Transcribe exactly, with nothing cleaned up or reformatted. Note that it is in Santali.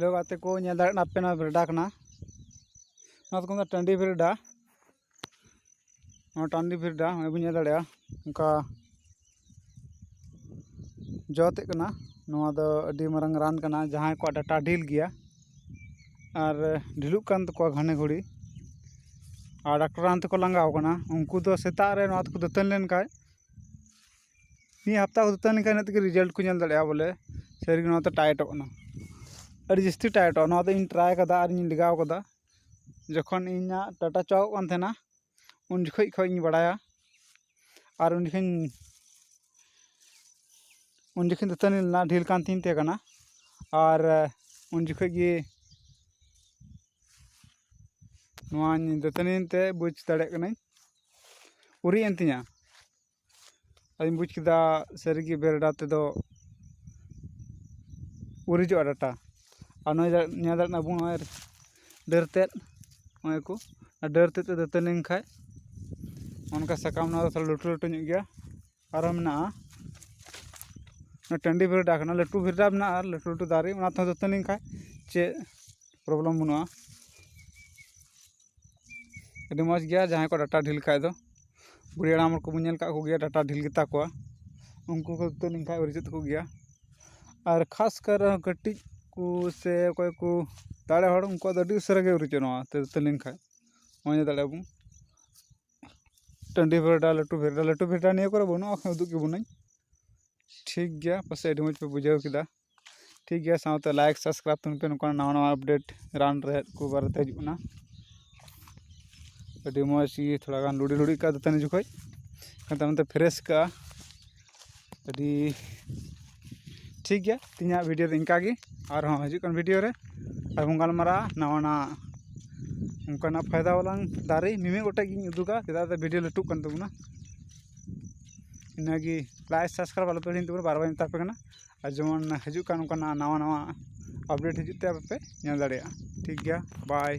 ᱦᱮᱞᱳ ᱜᱟᱛᱮ ᱠᱚ, ᱧᱮᱞ ᱫᱟᱲᱮᱭᱟᱜ ᱠᱟᱱᱟ ᱯᱮ, ᱱᱚᱣᱟ ᱵᱷᱮᱨᱰᱟ ᱠᱟᱱᱟ᱾ ᱱᱚᱣᱟ ᱫᱚᱠᱚ ᱢᱮᱛᱟᱜᱼᱟ ᱴᱟᱺᱰᱤ ᱵᱷᱮᱨᱰᱟ᱾ ᱱᱚᱣᱟ ᱴᱟᱺᱰᱤ ᱵᱷᱮᱨᱰᱟ, ᱱᱚᱜᱼᱚᱭ ᱵᱚᱱ ᱧᱮᱞ ᱫᱟᱲᱮᱭᱟᱜᱼᱟ, ᱚᱱᱠᱟ ᱡᱚ ᱛᱮᱫ ᱠᱟᱱᱟ᱾ ᱱᱚᱣᱟ ᱫᱚ ᱟᱹᱰᱤ ᱢᱟᱨᱟᱝ ᱨᱟᱱ ᱠᱟᱱᱟ, ᱡᱟᱦᱟᱸᱭ ᱠᱚᱣᱟᱜ ᱰᱟᱴᱟ ᱰᱷᱤᱞ ᱜᱮᱭᱟ ᱟᱨ ᱰᱷᱤᱞᱩᱜ ᱠᱟᱱ ᱛᱟᱠᱚᱣᱟ ᱜᱷᱟᱱᱮ ᱜᱷᱩᱲᱤ, ᱟᱨ ᱰᱟᱠᱛᱟᱨ ᱨᱟᱱ ᱛᱮᱠᱚ ᱞᱟᱸᱜᱟᱣ ᱠᱟᱱᱟ, ᱩᱱᱠᱩ ᱫᱚ ᱥᱮᱛᱟᱜ ᱨᱮ ᱱᱚᱣᱟ ᱛᱮᱠᱚ ᱫᱟᱹᱛᱟᱹᱱᱤ ᱞᱮᱱᱠᱷᱟᱱ, ᱢᱤᱫ ᱦᱟᱯᱛᱟ ᱠᱚ ᱫᱟᱹᱛᱟᱹᱱᱤ ᱞᱮᱱᱠᱷᱟᱱ ᱤᱱᱟᱹᱜ ᱛᱮᱜᱮ ᱨᱮᱡᱟᱞᱴ ᱠᱚ ᱧᱮᱞ ᱫᱟᱲᱮᱭᱟᱜᱼᱟ, ᱵᱚᱞᱮ ᱥᱟᱹᱨᱤᱜᱮ ᱱᱚᱣᱟ ᱫᱚ ᱴᱟᱭᱤᱴᱚᱜ ᱠᱟᱱᱟ, ᱟᱹᱰᱤ ᱡᱟᱹᱥᱛᱤ ᱴᱟᱭᱤᱴᱚᱜᱼᱟ᱾ ᱱᱚᱣᱟ ᱫᱚ ᱤᱧ ᱴᱨᱟᱭ ᱠᱟᱫᱟ ᱟᱨ ᱤᱧ ᱞᱟᱜᱟᱣ ᱠᱟᱫᱟ᱾ ᱡᱚᱠᱷᱚᱱ ᱤᱧᱟᱹᱜ ᱰᱟᱴᱟ ᱪᱚᱣᱟᱜ ᱠᱟᱱ ᱛᱟᱦᱮᱱᱟ, ᱩᱱ ᱡᱚᱠᱷᱚᱡ ᱠᱷᱚᱡ ᱤᱧ ᱵᱟᱲᱟᱭᱟ᱾ ᱟᱨ ᱩᱱ ᱡᱚᱠᱷᱚᱱ, ᱩᱱ ᱡᱚᱠᱷᱚᱱ ᱫᱟᱹᱛᱟᱹᱱᱤ ᱞᱮᱱᱟ, ᱰᱷᱤᱞ ᱠᱟᱱ ᱛᱤᱧ ᱛᱟᱦᱮᱸ ᱠᱟᱱᱟ᱾ ᱟᱨ ᱩᱱ ᱡᱚᱠᱷᱚᱡ ᱜᱮ ᱱᱚᱣᱟᱧ ᱫᱟᱹᱛᱟᱹᱱᱤᱭᱮᱱ ᱛᱮ ᱵᱩᱡᱽ ᱫᱟᱲᱮᱭᱟᱜ ᱠᱟᱹᱱᱟᱹᱧ, ᱩᱨᱤᱡ ᱮᱱ ᱛᱤᱧᱟ᱾ ᱟᱫᱚᱧ ᱵᱩᱡᱽ ᱠᱮᱫᱟ ᱥᱟᱹᱨᱤᱜᱮ ᱵᱷᱮᱨᱰᱟ ᱛᱮᱫᱚ ᱩᱨᱤᱡᱚᱜᱼᱟ ᱰᱟᱴᱟ᱾ ᱟᱨ ᱱᱚᱜᱼᱚᱭ ᱧᱮᱞ ᱫᱟᱲᱮᱭᱟᱜ ᱠᱟᱱᱟ ᱵᱚᱱ, ᱱᱚᱜᱼᱚᱭ ᱰᱟᱹᱨ ᱛᱮᱫ, ᱱᱚᱜᱼᱚᱭ ᱠᱚ, ᱚᱱᱟ ᱰᱟᱹᱨ ᱛᱮᱫ ᱛᱮ ᱫᱟᱹᱛᱟᱹᱱᱤ ᱞᱮᱱᱠᱷᱟᱡ ᱚᱱᱠᱟ ᱥᱟᱠᱟᱢ, ᱱᱚᱣᱟ ᱫᱚ ᱛᱷᱚᱲᱟ ᱞᱟᱹᱴᱩ ᱞᱟᱹᱴᱩ ᱧᱚᱜ ᱜᱮᱭᱟ᱾ ᱟᱨᱦᱚᱸ ᱢᱮᱱᱟᱜᱼᱟ ᱚᱱᱟ ᱴᱟᱺᱰᱤ ᱵᱷᱮᱨᱰᱟ ᱠᱟᱱᱟ, ᱞᱟᱹᱴᱩ ᱵᱷᱮᱨᱰᱟ ᱢᱮᱱᱟᱜᱼᱟ ᱟᱨ ᱞᱟᱹᱴᱩ ᱞᱟᱹᱴᱩ ᱫᱟᱨᱮ, ᱚᱱᱟ ᱛᱮᱦᱚᱸ ᱫᱟᱹᱛᱟᱹᱱᱤ ᱞᱮᱱᱠᱷᱟᱡ ᱪᱮᱫ ᱯᱨᱚᱵᱞᱮᱢ ᱵᱟᱹᱱᱩᱜᱼᱟ᱾ ᱟᱹᱰᱤ ᱢᱚᱡᱽ ᱜᱮᱭᱟ ᱡᱟᱦᱟᱸᱭ ᱠᱚ ᱰᱟᱴᱟ ᱰᱷᱤᱞ ᱠᱷᱟᱡ ᱫᱚ᱾ ᱵᱩᱲᱦᱤ ᱦᱟᱲᱟᱢ ᱦᱚᱲ ᱠᱚᱵᱚᱱ ᱧᱮᱞ ᱠᱟᱜ ᱠᱚᱜᱮᱭᱟ, ᱰᱟᱴᱟ ᱰᱷᱤᱞ ᱜᱮᱛᱟ ᱠᱚᱣᱟ, ᱩᱱᱠᱩ ᱠᱚ ᱫᱟᱹᱛᱟᱹᱱᱤ ᱞᱮᱱᱠᱷᱟᱡ ᱩᱨᱤᱡᱚᱜ ᱛᱟᱠᱚ ᱜᱮᱭᱟ᱾ ᱟᱨ ᱠᱷᱟᱥ ᱠᱟᱨ ᱠᱟᱹᱴᱤᱡ ᱠᱚ ᱥᱮ ᱚᱠᱚᱭ ᱠᱚ ᱫᱟᱲᱮ ᱦᱚᱲ, ᱩᱱᱠᱩᱣᱟᱜ ᱫᱚ ᱟᱹᱰᱤ ᱩᱥᱟᱹᱨᱟ ᱜᱮ ᱩᱨᱤᱡᱚᱜᱼᱟ ᱱᱚᱣᱟ ᱛᱮ ᱫᱟᱹᱛᱟᱹᱱᱤ ᱞᱮᱱᱠᱷᱟᱡ᱾ ᱱᱚᱜᱼᱚᱭ ᱧᱮᱞ ᱫᱟᱲᱮᱭᱟᱜᱼᱟ ᱵᱚᱱ ᱴᱟᱺᱰᱤ ᱵᱷᱮᱨᱰᱟ, ᱞᱟᱹᱴᱩ ᱵᱷᱮᱨᱰᱟ, ᱞᱟᱹᱴᱩ ᱵᱷᱮᱨᱰᱟ ᱱᱤᱭᱟᱹ ᱠᱚᱨᱮ ᱵᱟᱹᱱᱩᱜᱼᱟ, ᱩᱫᱩᱜ ᱜᱮ ᱵᱟᱹᱱᱩᱧ᱾ ᱴᱷᱤᱠ ᱜᱮᱭᱟ, ᱯᱟᱥᱮᱡ ᱟᱹᱰᱤ ᱢᱚᱡᱽ ᱯᱮ ᱵᱩᱡᱷᱟᱹᱣ ᱠᱮᱫᱟ᱾ ᱴᱷᱤᱠ ᱜᱮᱭᱟ, ᱥᱟᱶᱛᱮ ᱞᱟᱭᱤᱠ, ᱥᱟᱵᱥᱠᱨᱟᱭᱤᱵᱽ ᱛᱟᱵᱚᱱ ᱯᱮ, ᱱᱚᱝᱠᱟᱱᱟᱜ ᱱᱟᱣᱟ ᱱᱟᱣᱟ ᱟᱯᱰᱮᱴ ᱨᱟᱱ ᱨᱮᱦᱮᱫ ᱠᱚ ᱵᱟᱨᱮᱛᱮ ᱦᱤᱡᱩᱜ ᱠᱟᱱᱟ᱾ ᱟᱹᱰᱤ ᱢᱚᱡᱽ ᱜᱮ ᱛᱷᱚᱲᱟ ᱜᱟᱱ ᱞᱩᱲᱤ ᱞᱩᱲᱤ ᱠᱟᱜ ᱫᱟᱹᱛᱟᱹᱱᱤ ᱡᱚᱠᱷᱚᱡ, ᱮᱱᱠᱷᱟᱱ ᱛᱟᱭᱚᱢ ᱛᱮ ᱯᱷᱨᱮᱥ ᱠᱟᱜᱼᱟ᱾ ᱟᱹᱰᱤ ᱴᱷᱤᱠ ᱜᱮᱭᱟ, ᱛᱮᱦᱮᱧᱟᱜ ᱵᱷᱤᱰᱤᱭᱳ ᱫᱚ ᱤᱱᱠᱟ ᱜᱮ, ᱟᱨᱦᱚᱸ ᱦᱤᱡᱩᱜ ᱠᱟᱱ ᱵᱷᱤᱰᱤᱭᱳ ᱨᱮ ᱟᱨ ᱵᱚᱱ ᱜᱟᱞᱢᱟᱨᱟᱜᱼᱟ ᱱᱟᱣᱟ ᱱᱟᱣᱟ ᱚᱱᱠᱟᱱᱟᱜ ᱯᱷᱟᱭᱫᱟ ᱵᱟᱞᱟᱝ ᱫᱟᱨᱮ᱾ ᱢᱤᱢᱤᱫ ᱜᱚᱴᱮᱡ ᱜᱤᱧ ᱩᱫᱩᱜᱟ, ᱪᱮᱫᱟᱜ ᱥᱮ ᱵᱷᱤᱰᱤᱭᱳ ᱞᱟᱹᱴᱩᱜ ᱠᱟᱱ ᱛᱟᱵᱚᱱᱟ᱾ ᱤᱱᱟᱹᱜᱮ, ᱞᱟᱭᱤᱠ ᱥᱟᱵᱥᱠᱨᱟᱭᱤᱵᱽ ᱟᱞᱚᱯᱮ ᱦᱤᱲᱤᱧ ᱛᱟᱵᱚᱱᱟ, ᱵᱟᱨ ᱵᱟᱨ ᱢᱮᱛᱟ ᱯᱮ ᱠᱟᱱᱟ᱾ ᱟᱨ ᱡᱮᱢᱚᱱ ᱦᱤᱡᱩᱜ ᱠᱟᱱ ᱚᱱᱠᱟᱱᱟᱜ ᱱᱟᱣᱟ ᱱᱟᱣᱟ ᱟᱯᱰᱮᱴ ᱦᱤᱡᱩᱜ ᱛᱮ ᱟᱯᱮ ᱯᱮ ᱧᱮᱞ ᱫᱟᱲᱮᱭᱟᱜᱼᱟ᱾ ᱴᱷᱤᱠ ᱜᱮᱭᱟ, ᱵᱟᱭ᱾